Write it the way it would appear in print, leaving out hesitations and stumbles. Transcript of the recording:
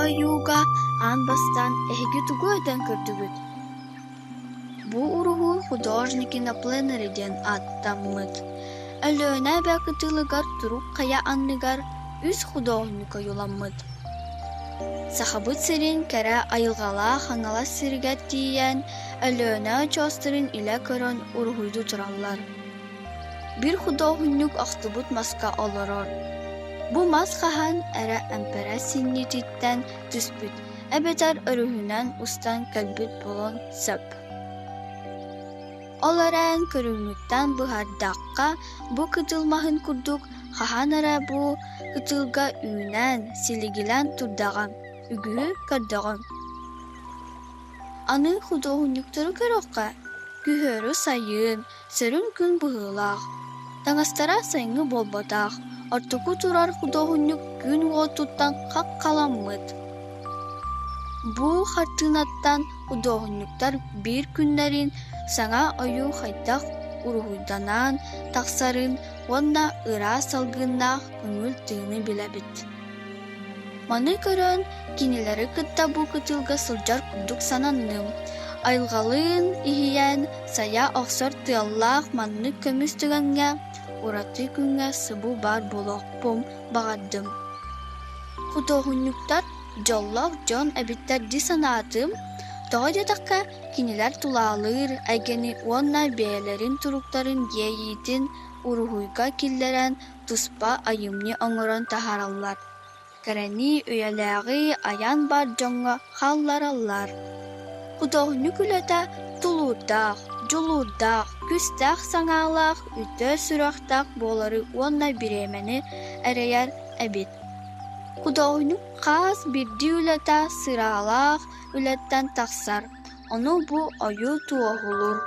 ойууга аан бастаан эһиги тугу өйдөөн көрдүгүт? Бу уруһуй «Художники на пленэре» диэн ааттаммыт. Өлүөнэ эбэ кытылыгар турук хайа анныгар үс худуоһунньук ойууламмыт. Сахабыт сирин кэрэ айылҕалаах Хаҥалас сиригэр тиийэн, Өлүөнэ очуостарын илэ көрөн уруһуйдуу тураллар. Биир худуоһунньук охтубут маска олорор. Бу мас хаһан эрэ эмпэрэ синньиититтэн түспүт эбэтэр өрүһүнэн устан кэлбит буолуон сөп. Ол эрэн көрүҥүттэн быһаардахха, бу кытыл маһын курдук хаһан эрэ бу кытылга үүнэн, силигилээн турдаҕа, үгүһү көрдөҕүм. Аны худуоһунньуктары көрүөххэ, күһүөрү сайын, Сүрүн күн быһыылаах, таҥастара сайыҥҥы буолбатах, ортоку турар худуоһунньук күн уотуттан хаххаламмыт. Бу хартыынаттан худуоһунньуктар биир күннэрин саҥа ойуу хайдах уруһуйданан тахсарын уонна ыраас салгыннаах көҥүл тыыны билэбит. Маны көрөн, кинилэри кытта бу кытылга сылдьар курдук сананным. Айылҕалыын иһийэн, сайа охсор тыаллаах маннык көмүс түгэҥҥэ, ураты күҥҥэ субу баар буолуохпун баҕардым. Худуоһунньуктар дьоллоох дьон эбиттэр дии санаатым. Тоҕо диэтэххэ, кинилэр тулаалыыр эйгэни уонна бэйэлэрин туруктарын иэйиитин уруһуйга киллэрэн туспа айымньы оҥорон таһаараллар, кэрэни, үйэлээҕи айан бар дьоҥҥо хааллараллар. Худуоһунньук үлэтэ тулуурдаах, дьулуурдаах, күүстээх санаалаах, үтүө сүрэхтээх буолары уонна бириэмэни эрэйэр эбит. Худуоһунньук хас биирдии үлэтэ сыралаах үлэттэн тахсар, ону бу ойуу туоһулуур.